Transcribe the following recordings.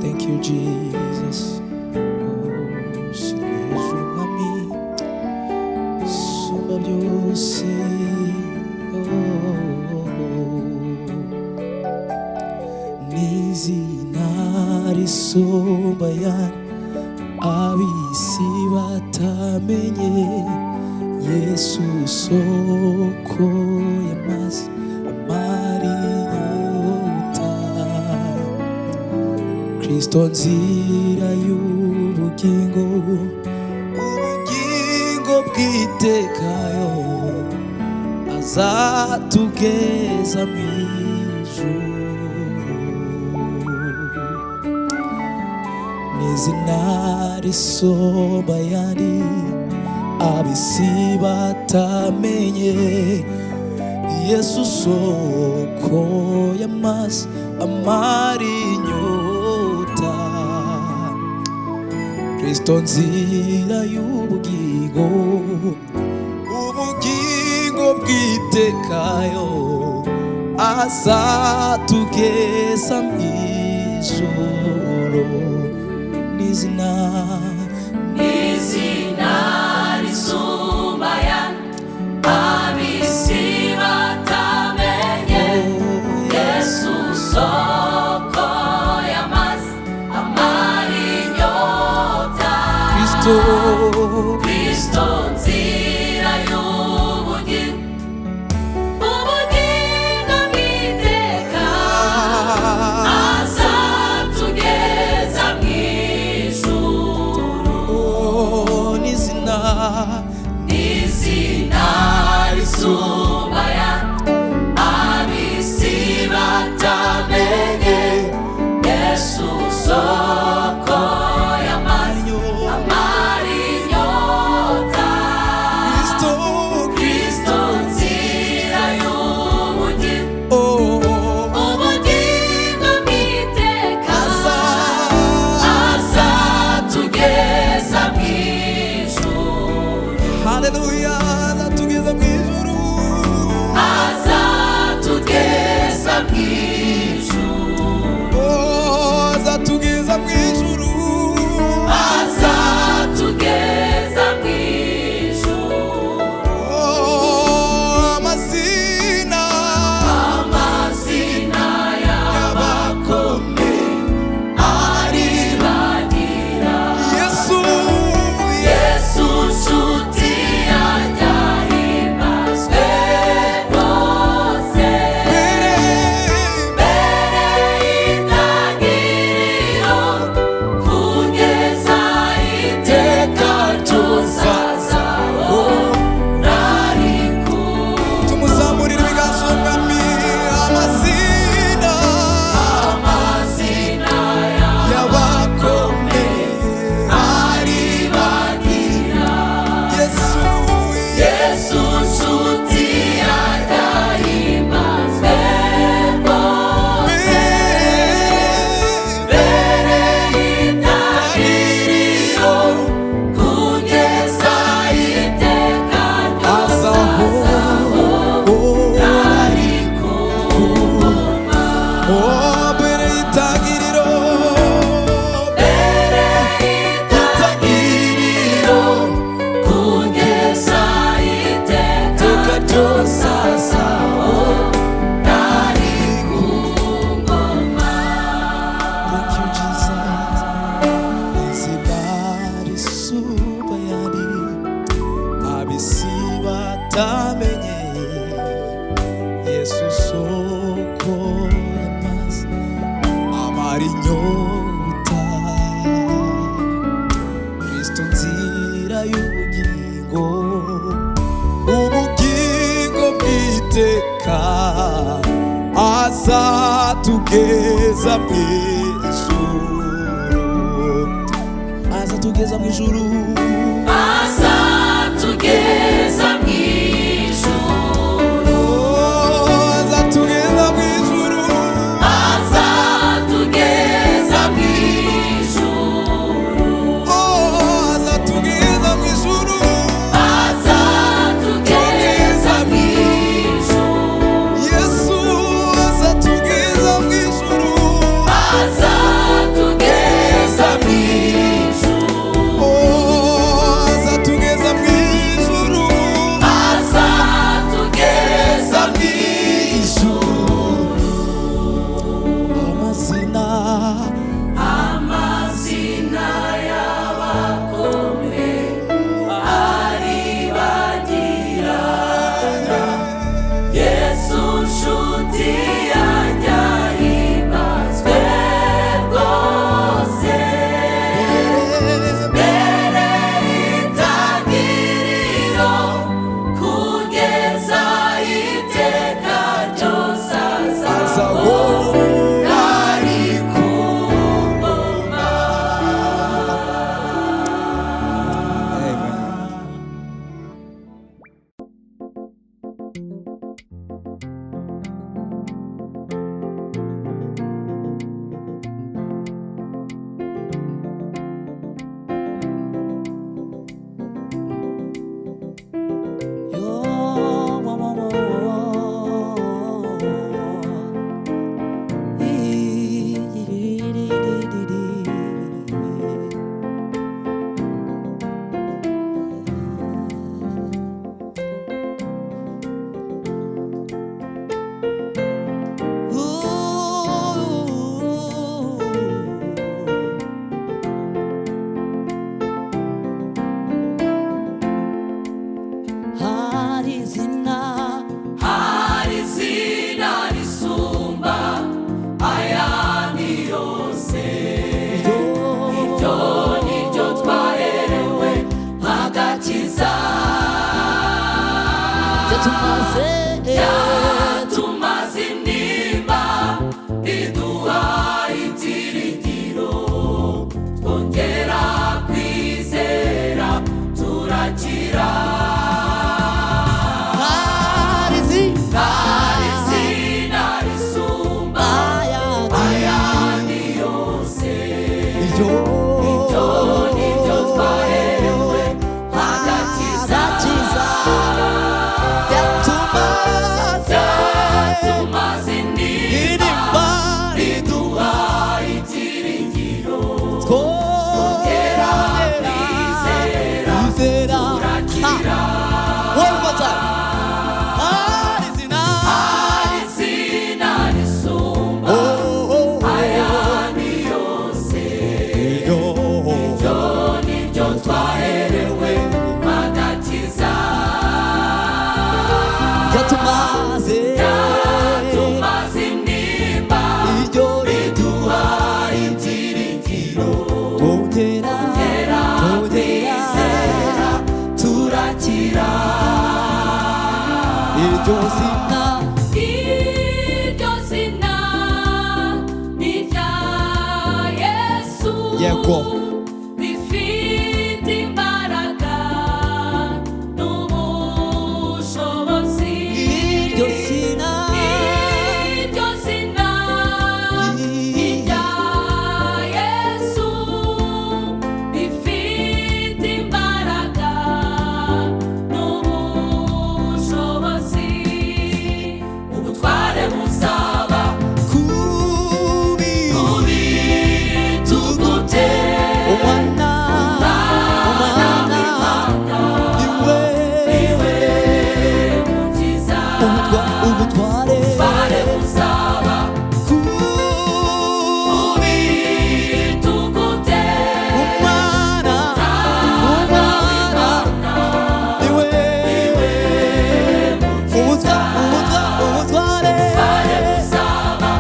Thank you, Jesus. Oh, hejuru mwami sumba byose. Oh, n'izina risumba ayandi ab'isi batamenye, Yesu soko y'amazi amara inyota. Kristo nzira y'ubugingo, ubugingo bw'itekayo, azatugeza mu ijuru. N'izina risumba ayandi ab'isi batamenye, Yesu soko y'amazi amara inyota. Kristo nzira y'ubugingo, ubugingo bw'itekayo, azatugeza mu ijuru. N'izina N'izina risumba ayandi ab'isi batamenye, Yesu soko y'amazi amara inyota. Kristo, Kristo nzira y'ubugingo, ubugingo bw'iteka, azatugeza mu ijuru. Oh, n'izina, N'izina risumba ayandi ab'isi batamenye, Yesu soko y'amazi amara inyota. Kristo, Kristo nzira y'ubugingo, oh, ubugingo bw'iteka, azatugeza mu ijuru. Haleluya, azatugeza mu ijuru. Azatugeza mu ijuru. Oh, azatugeza mu ijuru. Azatugeza mu ijuru. Oh, amazina, Amazina y'abakomeye aribagira. Yesu, Yesu nshuti yanjye ahimbazwe rwose. Mbere, Mbere y'intangiriro kugeza iteka ryose azahora ari ku tumuzamurire ibiganza mwami. Amazina, amazina y'abakomeye aribagira. Yesu, Yesu nshuti yanjye ahimbazwe rwose. Mbere y'intangiriro kugeza iteka ryose azahora ari ku ngoma. Oh, mbere y'itangiriro, Mbere y'intangiriro kugeza iteka ryose azahora ari ku ngoma. Thank you, Jesus. Izina risumba ayandi ab'isi batamenye, Yesu soko y'amazi amara inyota. Kristo nzira y'ubugingo, ubugingo bw'iteka, azatugeza mu ijuru. Azatugeza mu ijuru. Azatugeza mu ijuru. Oh, azatugeza mu ijuru. Azatugeza mu ijuru. Oh, azatugeza mu ijuru. Iryo zina, Iryo zina ni irya Yesu. Yego. Rifite imbaraga n'ubushobozi. Iryo zina, Iryo zina ni irya Yesu. Rifite imbaraga n'ubushobozi. Ubutware buzaba kubi ku bitugu bye. Umwana, Umwana umwana w'Imana, niwe niwe mukiza. Ubutware Ubutware buzaba kubi ku bitugu bye. Umwana, Umwana umwana w'Imana, niwe niwe mukiza. Ubutware, ubutware. Ubutware buzaba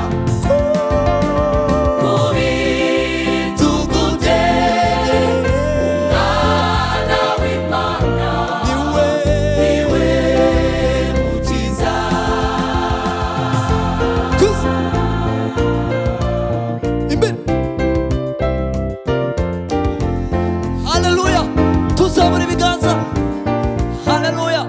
ku bitugu bye. Umwana w'Imana, niwe niwe mukiza. Kuzi. Imbere. Haleluya, tuzamura ibiganza. Haleluya.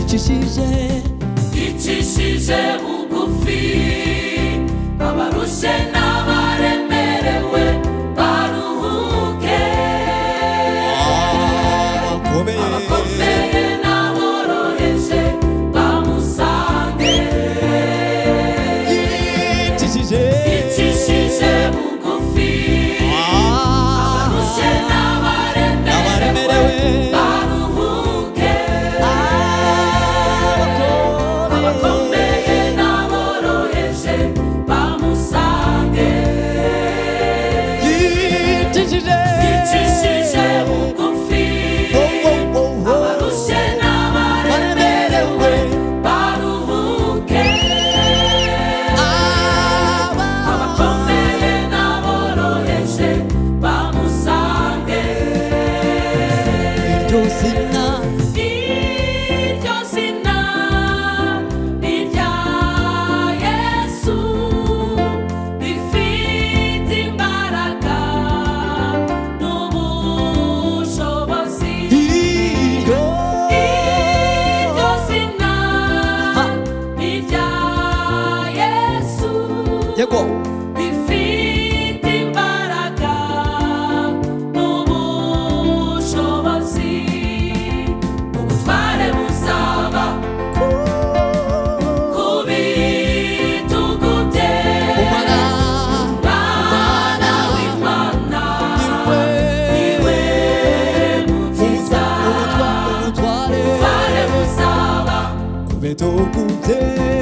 Icishije Icishije bugufi, abarushe n'abaremerewe baruhuke. Abakomeye, Abakomeye n'aboroheje bamusange. Icishije Icishije bugufi, abarushe n'abaremerewe Abaremerewe. baruhuke. Abakomeye Abakomeye n'aboroheje bamusange. Yicishije Icishije bugufi, Oh, oh, oh, oh. abarushe n'abaremerewe baruhuke. Abakomeye n'aboroheje bamusange. Iryo zina, Iryo zina ni irya Yesu, rifite imbaraga n'ubushobozi. Iryo Iryo zina ni irya Yesu, Yego. rifite imbaraga n'ubushobozi. Ubutware buzaba ku bitugu bye. Umwana, Umwana w'Imana, niwe niwe mukiza. Ubutware, Ubutware buzaba ku bitugu bye.